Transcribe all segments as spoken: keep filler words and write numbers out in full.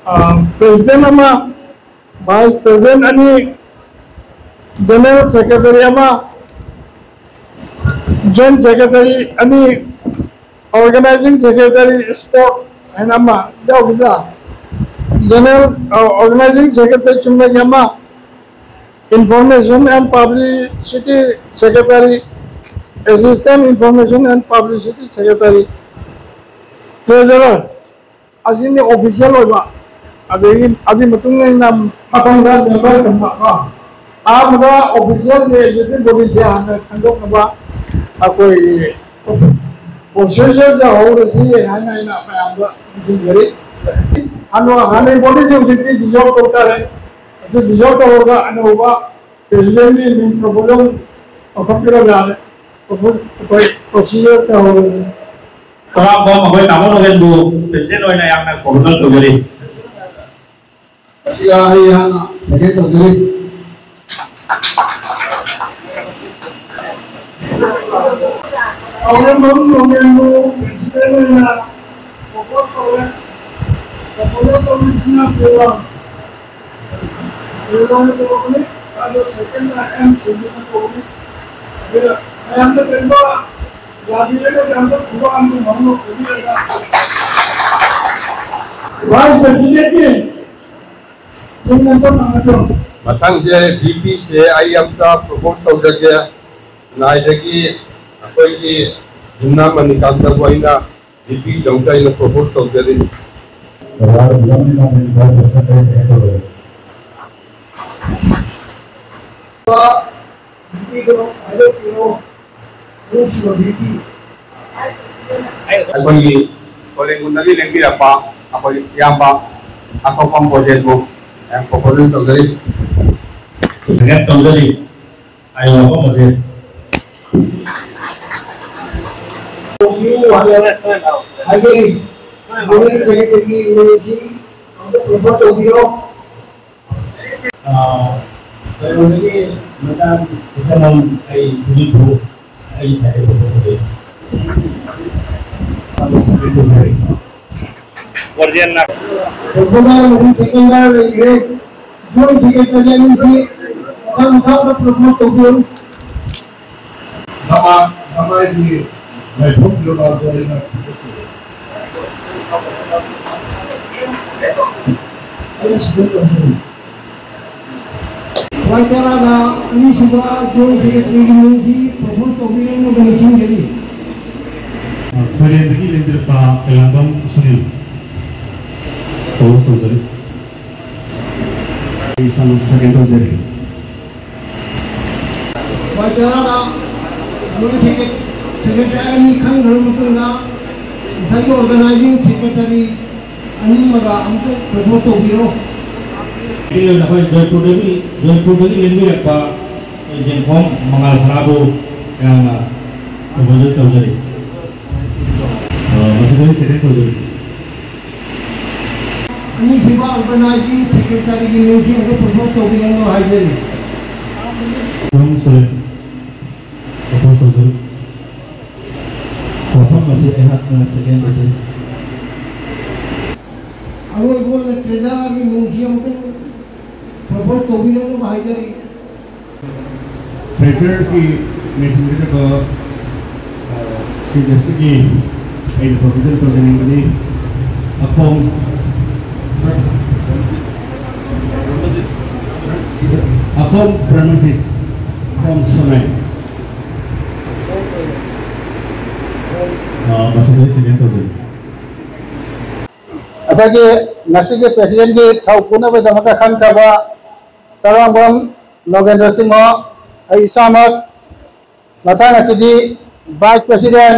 ꯑ, ꯄ꯭ꯔꯦꯁꯤꯗꯦꯟ ꯑꯃ, vice president ꯑꯅꯤ, ꯖꯦꯅꯔꯦꯜ ꯁꯦꯀ꯭ꯔꯦꯇꯔꯤ ꯑꯃ, ꯖꯣꯏꯟ ꯁꯦꯀ꯭ꯔꯦꯇꯔꯤ ꯑꯅꯤ, ꯑꯣꯔꯒꯅꯥꯏꯖꯤꯡ ꯁꯦꯀ꯭ꯔꯦꯇꯔꯤ ꯁ꯭ꯄꯣꯔꯠ ꯍꯥꯏꯅ ꯑꯃ ꯌꯥꯎꯈꯤꯗ꯭ꯔꯥ? ꯖꯦꯅꯔꯦꯜ, ꯑ, ꯑꯣꯔꯒꯅꯥꯏꯖꯤꯡ ꯁꯦꯀ꯭ꯔꯦꯇꯔꯤ ꯆꯨꯝꯅꯒꯤ ꯑꯃ, Information and Publicity Secretary, Assistant Information and Publicity Secretary, Treasurer, ꯑꯁꯤꯅꯤ ꯑꯣꯐꯤꯁꯤꯌꯦꯜ ꯑꯣꯏꯕ꯫ ꯑꯗꯒꯤ ꯑꯗꯨꯒꯤ ꯃꯇꯨꯡ ꯏꯟꯅ ꯃꯊꯪꯗ ꯃꯦꯝꯕꯔ ꯊꯝꯕ ꯀꯣ꯫ ꯑꯍꯥꯟꯕꯗ ꯑꯣꯐꯤꯁꯤꯌꯦꯜꯒꯤ ꯑꯦꯛꯖꯤꯀ꯭ꯌꯨꯇꯤꯚ ꯕꯣꯗꯤꯁꯦ ꯍꯥꯟꯅ ꯈꯪꯗꯣꯛꯅꯕ ꯑꯩꯈꯣꯏꯒꯤ ꯄ꯭ꯔꯣꯁꯦꯁꯔꯗ ꯍꯧꯔꯁꯤ ꯍꯥꯏꯅ ꯑꯩꯅ ꯃꯌꯥꯝꯗ ꯅꯤꯡꯁꯤꯡꯖꯔꯤ꯫ ꯍꯥꯟꯅ ꯍꯥꯟꯅꯒꯤ ꯕꯣꯗꯤꯁꯦ ꯍꯧꯖꯤꯛꯇꯤ ꯗꯤꯖꯣꯜꯕ ꯇꯧ ꯇꯥꯔꯦ꯫ ꯑꯗꯨ ꯗꯤꯖꯣꯜꯕ ꯇꯧꯔꯒ ꯑꯅꯧꯕ ꯄ꯭ꯔꯦꯁꯤꯗꯦꯟꯒꯤ ꯃꯤꯡ ꯄ꯭ꯔꯣꯄꯣꯖꯦꯜ ꯂꯧꯈꯠꯄꯤꯔꯣ ꯌꯥꯔꯦ꯫ ꯄ꯭ꯔꯣꯄꯣ-, ꯑꯩꯈꯣꯏ ꯄ꯭ꯔꯣꯁꯤꯖꯔ ꯇꯧꯍꯧꯔꯁꯤ꯫ ꯇꯔꯥꯝꯕꯝ ꯑꯩꯈꯣꯏ ꯇꯥꯃꯣ ꯅꯣꯔꯦꯟꯕꯨ ꯄ꯭ꯔꯦꯁꯤꯗꯦꯟ ꯑꯣꯏꯅ ꯌꯥꯝꯅ ꯀꯣꯔꯣꯅꯦꯜ ꯇꯧꯖꯔꯤ꯫ ꯁꯤꯒ ꯑꯩ ꯍꯥꯟꯅ ꯁꯦꯀꯦꯟ ꯇꯧꯖꯔꯤ꯫ ꯇꯔꯥꯝꯕꯝ ꯅꯣꯔꯦꯟꯕꯨ ꯄ꯭ꯔꯦꯁꯤꯗꯦꯟ ꯑꯣꯏꯅ ꯄ꯭ꯔꯣꯄꯣꯖ ꯇꯧꯔꯦ꯫ ꯄ꯭ꯔꯣꯄꯣꯖꯦꯜ ꯇꯧꯔꯤꯁꯤꯅ ꯄ꯭ꯔꯣꯒ꯭ꯔꯥꯝ꯫ ꯄ꯭ꯔꯣꯒ꯭ꯔꯥꯝ ꯇꯧꯕꯅꯤ꯫ ꯑꯗꯣ ꯁꯦꯀꯦꯟꯗ ꯑꯦꯝ ꯁꯤꯗꯨꯅ ꯇꯧꯕꯅꯤ꯫ ꯑꯗꯨꯒ ꯃꯌꯥꯝꯅ ꯀꯩꯒꯨꯝꯕ ꯌꯥꯕꯤꯔꯒꯗꯤ ꯑꯝꯇ ꯈꯨꯕꯥꯛ ꯑꯝꯇ ꯃꯥꯡꯂꯣꯛ ꯇꯧꯕꯤꯔꯒ ꯚꯥꯏꯁ ꯄ꯭ꯔꯦꯁꯤꯗꯦꯟꯠꯀꯤ ꯃꯤꯡ ꯑꯝꯇ ꯃꯥꯡꯍꯟꯕꯤꯔꯝꯃꯨ꯫ ꯃꯊꯪꯁꯦ ꯚꯤ ꯄꯤꯁꯦ ꯑꯩ ꯑꯝꯇ ꯄ꯭ꯔꯣꯄꯣꯖ ꯇꯧꯖꯒꯦ꯫ ꯈꯨꯟꯅꯥꯏꯗꯒꯤ ꯑꯩꯈꯣꯏꯒꯤ ꯌꯨꯝꯅꯥꯝ ꯃꯅꯤꯀꯥꯟꯇꯕꯨ ꯑꯩꯅ ꯚꯤ ꯄꯤꯗꯃꯛꯇ ꯑꯩꯅ ꯄ꯭ꯔꯣꯄꯣꯖ ꯇꯧꯖꯔꯤ꯫ ꯕꯕꯥ ꯂꯝ ꯂꯝ ꯂꯝ ꯂꯝ ꯂꯝ ꯂꯝ ꯅꯨꯄꯤꯗꯣ ꯍꯥꯏꯗꯣꯛꯄꯤꯔꯣ꯫ ꯑꯅꯤꯁꯨꯕ ꯅꯨꯄꯤ꯫ ꯑꯩꯈꯣꯏꯒꯤ ꯀꯣꯂꯦꯖ ꯂꯦꯡꯕꯤꯔꯛꯄ ꯑꯩꯈꯣꯏ ꯏꯌꯥꯝꯕ ꯑꯇꯣꯞꯄ ꯄ꯭ꯔꯣꯖꯦꯛꯄꯨ ꯌꯥꯝ ꯄ꯭ꯔꯣꯄꯣꯖꯦꯜ ꯇꯧꯖꯔꯤ꯫ ꯄ꯭ꯔꯣꯖꯦꯛ ꯇꯧꯖꯔꯤ꯫ ꯍꯥꯏꯔꯤꯕ ꯃꯐꯝ ꯑꯁꯤ ꯍꯥꯏꯖꯔꯤ꯫ ꯀꯣꯂꯦꯖ ꯁꯦꯀ꯭ꯔꯦꯇꯔꯤꯒꯤ ꯏꯃꯣꯏꯅꯨꯁꯤ ꯑꯃꯨꯛꯇ ꯄ꯭ꯔꯤꯐꯔ ꯇꯧꯕꯤꯔꯣ꯫ ꯑꯥ, ꯀꯩꯅꯣꯗꯒꯤ ꯃꯦꯗꯥꯝ ꯏꯁꯂꯝ ꯑꯩ ꯁꯤꯕꯤꯄꯨ ꯑꯩ ꯁꯥꯏꯀꯜ ꯄꯨꯊꯣꯛꯆꯩ꯫ ꯋꯥꯔꯖꯦꯟꯅ꯫ ꯄ꯭ꯔꯣꯄꯣꯖꯦꯜ ꯃꯔꯤ ꯁꯦꯀꯦꯟꯗꯔ ꯂꯩꯈ꯭ꯔꯦ꯫ ꯖꯣꯏꯟ ꯁꯦꯀ꯭ꯔꯦꯇꯔꯤ ꯑꯅꯤꯁꯤ ꯃꯊꯪ ꯃꯊꯪꯗ ꯄ꯭ꯔꯣꯄꯣꯖ ꯇꯧꯕꯤꯌꯨ꯫ ꯅꯃꯥ ꯅꯃꯥꯏꯒꯤ ꯂꯥꯏꯐꯝ ꯂꯣꯅꯥꯜꯗꯣ ꯑꯩꯅ ꯑꯩꯅ ꯁꯤꯗ ꯇꯧꯖꯔꯤ꯫ ꯋꯥꯏ ꯇꯔꯥꯗ ꯑꯅꯤꯁꯨꯕ ꯖꯣꯏꯟ ꯁꯦꯀ꯭ꯔꯦꯇꯔꯤꯒꯤ ꯃꯤꯡꯁꯤ ꯄ꯭ꯔꯣꯄꯣꯖ ꯇꯧꯕꯤꯔꯛꯅꯕ ꯅꯤꯡꯁꯤꯡꯖꯔꯤ꯫ ꯈꯣꯏꯔꯦꯟꯗꯒꯤ ꯂꯦꯡꯕꯤꯔꯛꯄ ꯀꯩꯂꯥꯡꯕꯝ ꯁꯨꯅꯤꯜ꯫ ꯄ꯭ꯔꯣꯄꯣꯖ ꯇꯧꯖꯔꯤ꯫ ꯑꯩ ꯏꯁꯥꯃꯛ ꯁꯦꯀꯦꯟ ꯇꯧꯖꯔꯤ꯫ ꯋꯥꯏ ꯇꯔꯥꯗ ꯖꯣꯏꯟ ꯁꯦꯀ꯭ꯔꯦ-, ꯁꯦꯀ꯭ꯔꯦꯇꯔꯤ ꯑꯅꯤ ꯈꯟꯈ꯭ꯔꯕ ꯃꯇꯨꯡꯗ ꯉꯁꯥꯏꯒꯤ ꯑꯣꯔꯒꯅꯥꯏꯖꯤꯡ ꯁꯦꯀ꯭ꯔꯦꯇꯔꯤ ꯑꯅꯤ ꯑꯃꯒ ꯑꯃꯨꯛꯇ ꯄ꯭ꯔꯣꯄꯣꯖ ꯇꯧꯕꯤꯔꯣ꯫ ꯑꯩꯈꯣꯏ ꯖꯣꯏꯄꯨꯔꯗꯒꯤ, ꯖꯣꯏꯄꯨꯔꯗꯒꯤ ꯂꯦꯡꯕꯤꯔꯛꯄ ꯌꯦꯡꯈꯣꯝ ꯃꯉꯥꯜ ꯁꯅꯥꯕꯨ ꯌꯥꯝꯅ ꯄ꯭ꯔꯣꯄꯣꯖꯦꯜ ꯇꯧꯖꯔꯤ꯫ ꯑ, ꯃꯁꯤꯗ ꯑꯩ ꯁꯦꯀꯦꯟ ꯇꯧꯖꯔꯤ꯫ ꯑꯅꯤꯁꯨꯕ ꯑꯣꯔꯒꯅꯥꯏꯖꯤꯡ ꯁꯦꯀ꯭ꯔꯦꯇꯔꯤꯒꯤ ꯃꯤꯡꯁꯤ ꯑꯃꯨꯛ ꯄ꯭ꯔꯣꯄꯣꯖ ꯇꯧꯕꯤꯔꯝꯃꯣ ꯍꯥꯏꯖꯔꯤ꯫ ꯁꯣꯝ ꯁꯣꯔꯦꯟ ꯄ꯭ꯔꯣꯄꯣꯖ ꯇꯧꯖꯔꯤ꯫ ꯋꯥꯐꯝ ꯑꯁꯤ ꯑꯩꯍꯥꯛꯅ ꯁꯦꯀꯦꯟ ꯇꯧꯖꯔꯤ꯫ ꯑꯔꯣꯏꯕ ꯑꯣꯏꯅ ꯇ꯭ꯔꯦꯖꯔꯔꯒꯤ ꯃꯤꯡꯁꯤ ꯑꯃꯨꯛꯇꯪ ꯄ꯭ꯔꯣꯄꯣꯖ ꯇꯧꯕꯤꯔꯛꯅꯕ ꯍꯥꯏꯖꯔꯤ꯫ ꯇ꯭ꯔꯦꯖꯔꯔꯒꯤ ꯃꯤꯡꯁꯤꯡꯒꯗꯕ, ꯑ, ꯁꯤꯠ ꯑꯁꯤꯒꯤ ꯑꯩꯅ ꯄ꯭ꯔꯣꯄꯣꯖꯦꯜ ꯇꯧꯖꯅꯤꯡꯕꯗꯤ ꯑꯈꯣꯝ, ꯑꯈꯣꯝ ꯕ꯭ꯔꯍ꯭ꯃꯖꯤꯠ from ꯁꯣꯅꯥꯏ꯫ ꯑ, ꯃꯁꯤꯗ ꯑꯩ ꯁꯦꯀꯦꯟ ꯇꯧꯖꯒꯦ꯫ ꯑꯩꯈꯣꯏꯒꯤ ꯉꯁꯤꯒꯤ ꯄ꯭ꯔꯦꯁꯤꯗꯦꯟꯒꯤ ꯊꯧ ꯄꯨꯅꯕꯒꯤꯗꯃꯛꯇ ꯈꯟꯈ꯭ꯔꯕ ꯇꯔꯥꯡꯕꯝ ꯅꯣꯒꯦꯟꯗ꯭ꯔ ꯁꯤꯡꯍ, ꯑꯩ ꯏꯁꯥꯃꯛ꯫ ꯃꯊꯪ ꯑꯁꯤꯗꯤ ꯚꯥꯏꯁ ꯄ꯭ꯔꯦꯁꯤꯗꯦꯟ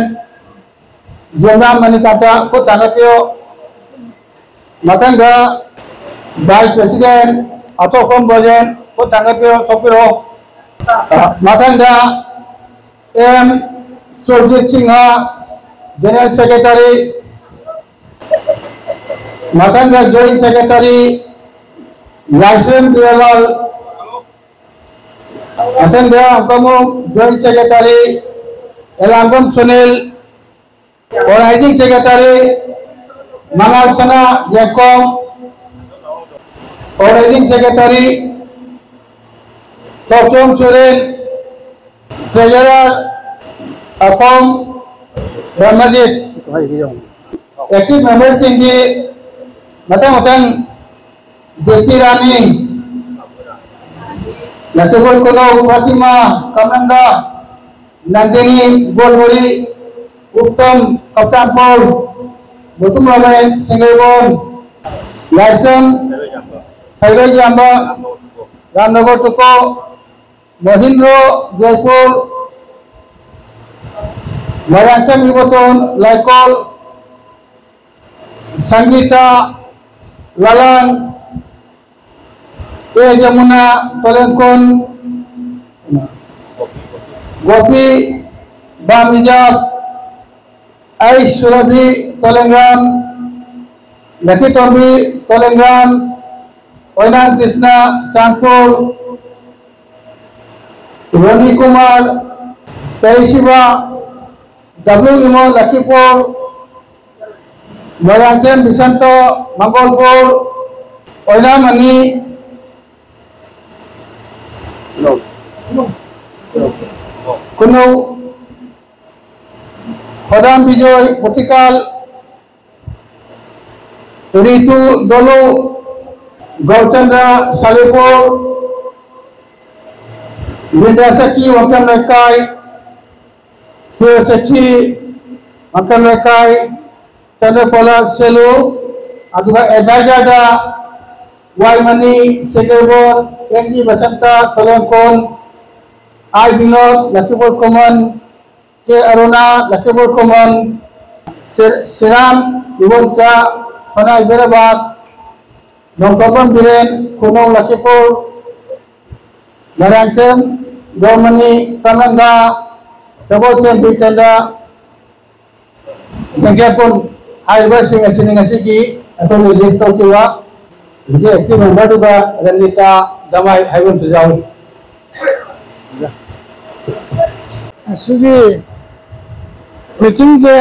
ꯌꯣꯡꯅꯥꯝ ꯃꯅꯤꯀꯥꯟꯇ ꯈꯨꯠ ꯊꯥꯡꯒꯠꯄꯤꯌꯨ꯫ ꯃꯊꯪꯗ ꯚꯥꯏꯁ ꯄ꯭ꯔꯦꯁꯤꯗꯦꯟ ꯑꯊꯣꯛꯄꯝ ꯕ꯭ꯔꯣꯖꯦꯟ ꯈꯨꯠ ꯊꯥꯡꯒꯠꯄꯤꯌꯨ, ꯊꯣꯛꯄꯤꯔꯛꯑꯣ꯫ ꯃꯊꯪꯗ M Surjit Singh, general secretary. ꯃꯊꯪꯗ ꯖꯣꯏꯟ ꯁꯦꯀ꯭ꯔꯦꯇꯔꯤ ꯂꯥꯏꯁ꯭ꯔꯦꯝ ꯕꯤꯔꯂꯥꯜ꯫ ꯃꯊꯪꯗ ꯑꯃꯨꯛ joint secretary Elangbam Sunil, organising secretary Mangal Sana Yengkong, Organizing Secretary, Tokchom Suren, Treasurer, Akom Ramajit, active member ꯁꯤꯡꯗꯤ ꯃꯊꯪ ꯃꯊꯪ ꯖꯦꯄꯤ ꯔꯥꯅꯤ, ꯂꯛꯀꯤꯕꯣꯏ ꯀꯣꯅꯧ ꯐꯥꯇꯤꯃꯥ ꯀꯝꯅꯟꯗ, ꯅꯟꯗꯤꯅꯤ ꯒꯣꯜꯕꯣꯔꯤ, ꯎꯛꯇꯝ ꯀꯞꯇꯥꯟꯄꯨꯔ, ꯃꯨꯇꯨꯝ ꯔꯣꯃꯦꯟ ꯁꯤꯡꯒꯩꯔꯣꯟ, ꯂꯥꯏꯁ꯭ꯔꯝ ꯈꯩꯔꯣꯏ ꯌꯥꯝꯕ, ꯔꯥꯝꯅꯒꯔ ꯇꯨꯀꯣ, ꯃꯣꯍꯤꯟꯗ꯭ꯔꯣ ꯖꯣꯏꯄꯨꯔ, ꯃꯣꯏꯔꯥꯡꯊꯦꯝ ꯏꯕꯣꯇꯣꯟ ꯂꯥꯏꯀꯣꯜ, ꯁꯪꯒꯤꯇꯥ ꯂꯥꯂꯥꯡ, ꯑꯦ ꯖꯃꯨꯅꯥ ꯇꯣꯂꯦꯟꯀꯣꯟ, ꯒꯣꯄꯤ ꯕꯥꯝ ꯏꯖꯥꯕ, ꯑꯩ ꯁꯨꯔꯚꯤ ꯇꯣꯂꯦꯡꯒ꯭ꯔꯥꯝ, ꯂꯛꯀꯤꯇꯣꯝꯕꯤ ꯇꯣꯂꯦꯡꯒ꯭ꯔꯥꯝ, ꯑꯣꯏꯅꯥꯝ ꯀ꯭ꯔꯤꯁꯅ ꯆꯥꯟꯄꯨꯔ, ꯔꯣꯅꯤ ꯀꯨꯃꯥꯔ, ꯀꯩꯁꯤꯕ, ꯗꯕ꯭ꯂꯤꯎ ꯏꯃꯣ ꯂꯛꯀꯤꯄꯨꯔ, ꯃꯣꯏꯔꯥꯡꯊꯦꯝ ꯕꯤꯁꯟꯇꯣ ꯃꯪꯒꯣꯜꯄꯨꯔ, ꯑꯣꯏꯅꯥꯝ ꯑꯅꯤ, ꯈꯨꯅꯧ, ꯈꯣꯗꯥꯝ ꯕꯤꯖꯣꯏ ꯄꯨꯇꯤꯀꯥꯜ, ꯔꯤꯇꯨ ꯗꯣꯂꯨ, ꯒꯧꯔꯆꯟꯗ꯭ꯔ ꯁꯥꯂꯤꯄꯨꯔ, ꯕꯤꯟꯗ꯭ꯌꯥꯁꯛꯇꯤ ꯋꯥꯡꯈꯦꯝ ꯂꯩꯀꯥꯏ, ꯁꯨꯔꯁꯛꯇꯤ ꯋꯥꯡꯈꯦꯝ ꯂꯩꯀꯥꯏ, ꯆꯟꯗ꯭ꯔꯀꯣꯂꯥ ꯁꯦꯂꯨ, ꯑꯗꯨꯒ ꯑꯦꯗꯚꯥꯏꯖꯔꯗ ꯋꯥꯏ ꯃꯅꯤ, ꯁꯦꯀ꯭ꯔꯦꯕꯣꯟ, ꯑꯦꯟ ꯖꯤ ꯕꯁꯟꯇ, ꯀꯣꯂꯦꯝꯀꯣꯟ, ꯑꯥꯏ ꯕꯤꯅꯣꯗ, ꯂꯛꯈꯤꯄꯨꯔ ꯈꯨꯃꯟ, ꯀꯦ ꯑꯔꯨꯅꯥ, ꯂꯛꯈꯤꯄꯨꯔ ꯈꯨꯃꯟ, ꯁꯤ-, ꯁꯤꯔꯥꯝ, ꯏꯕꯣꯝꯆꯥ, ꯁꯅꯥ ꯍꯩꯗꯔꯥꯕꯥꯗ, ꯅꯣꯡꯊꯣꯝꯕꯝ ꯕꯤꯔꯦꯟ, ꯈꯨꯅꯧ ꯂꯛꯈꯤꯄꯨꯔ, ꯃꯣꯏꯔꯥꯡꯊꯦꯝ ꯒꯣꯔꯃꯅꯤ, ꯀꯥꯅꯟꯗ, ꯁꯒꯣꯜꯁꯦꯝ ꯕꯤꯔꯆꯟꯗ꯭ꯔ, ꯕꯦꯡꯀꯦꯄꯨꯟ ꯍꯥꯏꯔꯤꯕꯁꯤꯡ ꯑꯁꯤꯅꯤ ꯉꯁꯤꯒꯤ ꯑꯩꯈꯣꯏꯅ ꯂꯤꯁ ꯇꯧꯈꯤꯕ꯫ ꯍꯧꯖꯤꯛꯀꯤ ꯑꯦꯛꯇꯤꯚ ꯃꯦꯝꯕꯔꯗꯨꯒ ꯔꯟꯅꯤꯇꯥ ꯗꯃꯥꯏ ꯍꯥꯏꯕ ꯑꯃꯁꯨ ꯌꯥꯎꯔꯤ꯫ ꯑꯁꯤꯒꯤ ꯃꯤꯇꯤꯡꯁꯦ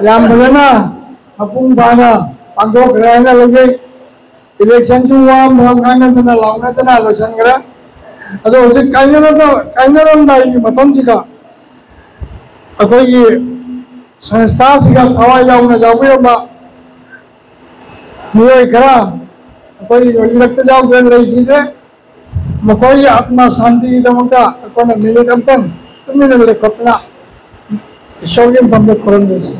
ꯌꯥꯝ ꯐꯖꯅ ꯃꯄꯨꯡ ꯐꯥꯅ ꯄꯥꯡꯊꯣꯛꯈ꯭ꯔꯦ ꯍꯥꯏꯅ ꯂꯧꯖꯩ꯫ ꯏꯂꯦꯛꯁꯟꯁꯨ ꯋꯥ ꯑꯃ ꯉꯥꯡꯅꯗꯅ ꯂꯥꯎꯅꯗꯅ ꯂꯣꯏꯁꯤꯟꯈ꯭ꯔꯦ꯫ ꯑꯗꯣ ꯍꯧꯖꯤꯛ ꯀꯥꯏꯅꯔꯗ ꯀꯥꯏꯅꯔꯝꯗꯥꯏꯒꯤ ꯃꯇꯝꯁꯤꯗ ꯑꯩꯈꯣꯏꯒꯤ ꯁꯪꯁꯊꯥꯁꯤꯒ ꯊꯋꯥꯏ ꯌꯥꯎꯅ ꯌꯥꯎꯕꯤꯔꯝꯕ ꯃꯤꯑꯣꯏ ꯈꯔ ꯑꯩꯈꯣꯏ ꯍꯧꯖꯤꯛꯇ ꯌꯥꯎꯗꯅ ꯂꯩꯈꯤꯗ꯭ꯔꯦ꯫ ꯃꯈꯣꯏꯒꯤ ꯑꯥꯠꯃ ꯁꯥꯟꯇꯤꯒꯤꯗꯃꯛꯇ ꯑꯩꯈꯣꯏꯅ ꯃꯤꯅꯤꯠ ꯑꯃꯇꯪ ꯇꯨꯃꯤꯟꯅ ꯂꯩꯈꯠꯇꯅ ꯏꯁꯣꯔꯒꯤ ꯃꯐꯝꯗ ꯈꯨꯔꯨꯝꯖꯁꯤ꯫